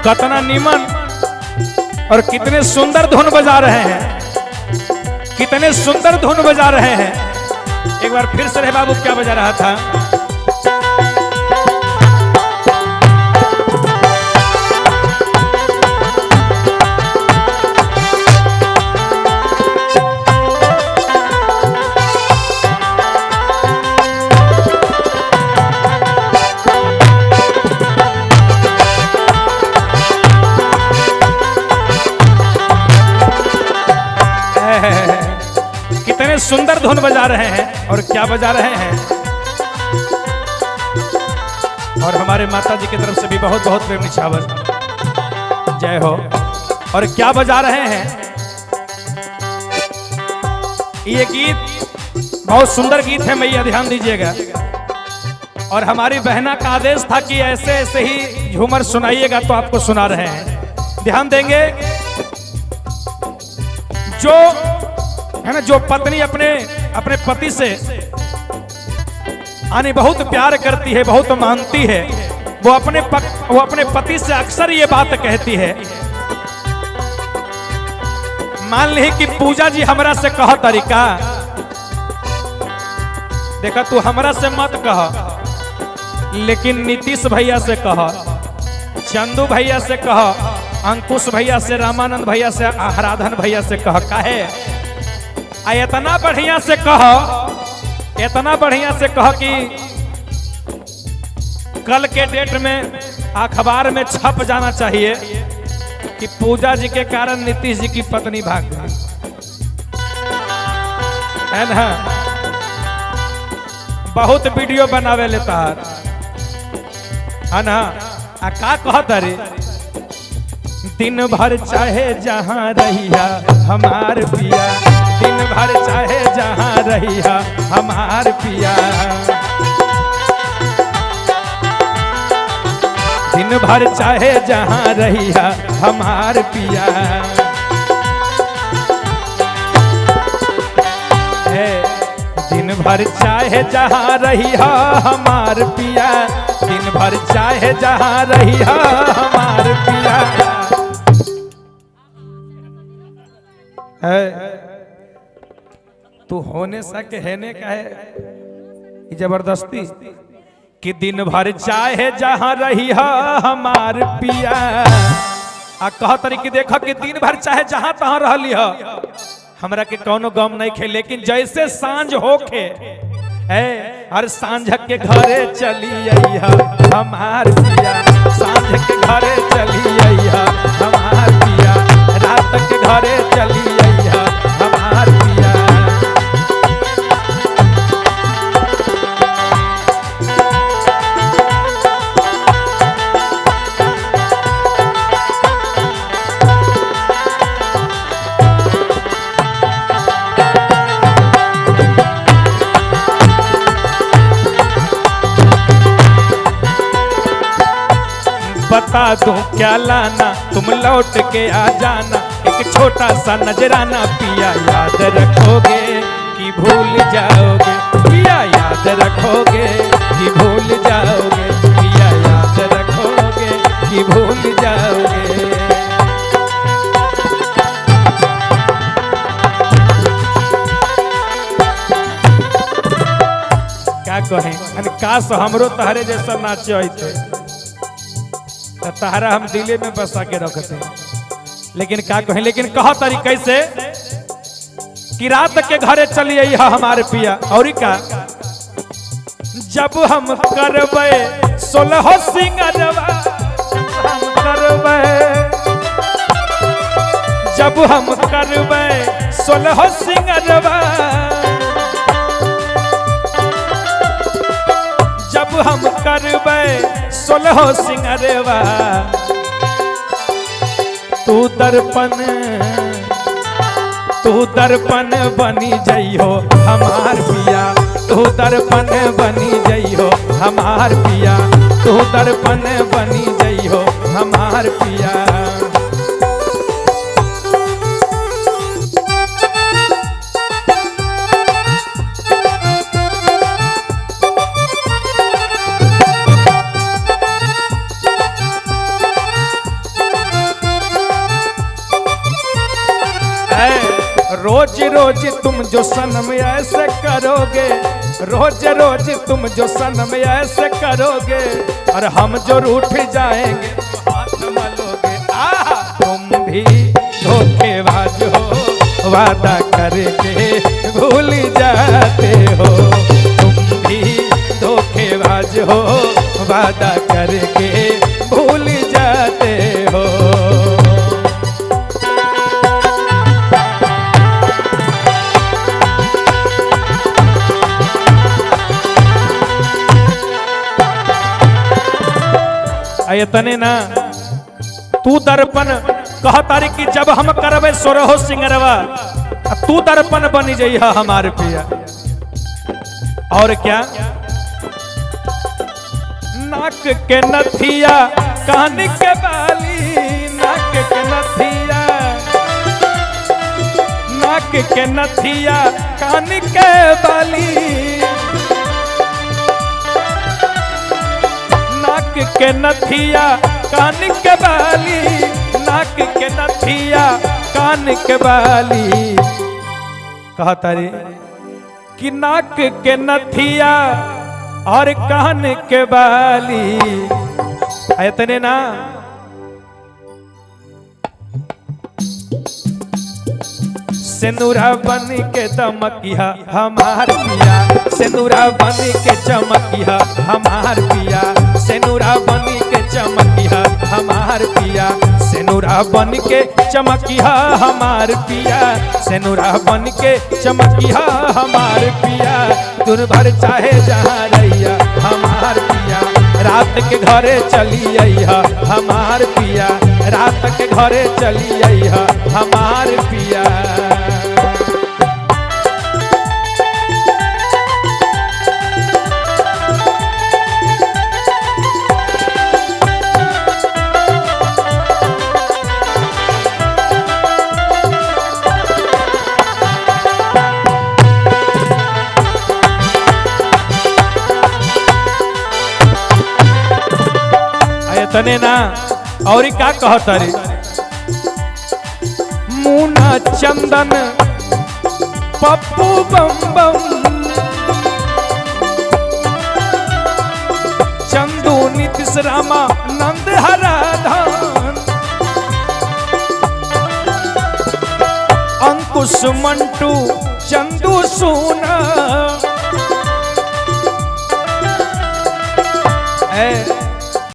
कितना नीमन और कितने सुंदर धुन बजा रहे हैं, कितने सुंदर धुन बजा रहे हैं। एक बार फिर से रहे बाबू क्या बजा रहा था। कितने सुंदर धुन बजा रहे हैं और क्या बजा रहे हैं। और हमारे माता जी की तरफ से भी बहुत बहुत प्रेम निछावर, जय हो। और क्या बजा रहे हैं, ये गीत बहुत सुंदर गीत है, मैया ध्यान दीजिएगा। और हमारी बहना का आदेश था कि ऐसे ऐसे ही झूमर सुनाइएगा, तो आपको सुना रहे हैं, ध्यान देंगे। जो है ना, जो पत्नी अपने अपने पति से आने बहुत प्यार करती है, बहुत मानती है, वो अपने पति से अक्सर ये बात कहती है। मान ली कि पूजा जी हमरा से कह तरीका, देखा तू हमरा से मत कह, लेकिन नीतीश भैया से कह, चंदू भैया से कह, अंकुश भैया से, रामानंद भैया से, हराधन भैया से कह। काहे आ इतना बढ़िया से कह, इतना बढ़िया से कह कि कल के डेट में अखबार में छप जाना चाहिए कि पूजा जी के कारण नीतीश जी की पत्नी भाग गई, है ना। बहुत वीडियो बनावे लेता है ना। आ का कहता रे, दिन भर चाहे जहां रहिया हमार पिया, दिन भर चाहे जहां रहिया हमार पिया, दिन भर चाहे जहां रहिया हमार पिया। है दिन भर चाहे जहां रहिया हमार पिया, दिन भर चाहे जहां रहिया हमार पिया। है तू होने सा के हैने का है जबरदस्ती कि दिन भर चाहे जहां रही हमार पिया। आ कह तरीके देखा कि दिन भर चाहे जहां तहां रहली ह, हमरा के कोनो गम नहीं खे, लेकिन जैसे सांझ होखे ए हर सांझ के घरे चली अइहा हमार पिया, सांझ के घरे चली अइहा हमार पिया, रात के घरे चली अइहा हमार पिया। बता दूं क्या लाना, तुम लौट के आ जाना, एक छोटा सा नजराना पिया याद रखोगे कि भूल जाओगे, पिया याद रखोगे कि भूल जाओगे, पिया याद रखोगे कि भूल जाओगे। क्या कहें, काश हमरो तहरे जैसा नाचे आते तहरा हम दिले में बसा के रखते हैं, लेकिन क्या कहें, लेकिन कह तरीके से कि रात के घरे चली आई हमारे पिया। और का जब हम करबे 16 सिंगरवा, हम करबे जब हम करबे 16 सिंगरवा, जब हम करबे 16 सिंगरवा, तू दर्पण, तू दर्पण बनी जइहो हमार पिया, तू दर्पण बनी जइहो हमार पिया, तू दर्पण बनी जइहो हमार पिया। तुम जो सनम ऐसे करोगे, रोज रोज तुम जो सनम ऐसे करोगे, और हम जो रूठ जाएंगे तो हाथ मलोगे। आह, तुम भी धोखेबाज हो, वादा करके भूल जाते हो। तुम भी धोखेबाज हो, वादा करके भूल जाते हो। तने ना तू दर्पण कह तारी कि जब हम करबे सोरहो सिंगरवा, तू दर्पण बनी जइहा हमारे पिया। और क्या, नाक के नथिया कान के बाली, नाक के नथिया, नाक के नथिया कान के बाली, नाक के नथिया कान के बाली, नाक के नथिया कान के बाली। कहता रे कि नाक के नथिया और कान के बाली। इतने ना सिंदूरा बन के दमकिया हमार पिया, सिंदूरा बन के चमकिया हमार पिया, सिंदूरा बन के चमकिया हमार पिया, सिंदूरा बन के चमकिया हमार पिया, सिंदूरा बन के चमकिया हमार पिया। दिन भर चाहे जहाँ रहिया हमार पिया, रात के घरे चली अइहा हमार पिया, रात के घरे चली अइहा हमार पिया। तने ना और का कहता रे, मुना चंदन पप्पू बम बम, चंदू नीतीश रामा नंद हराधान, अंकुश मंटू चंदू सोना। ए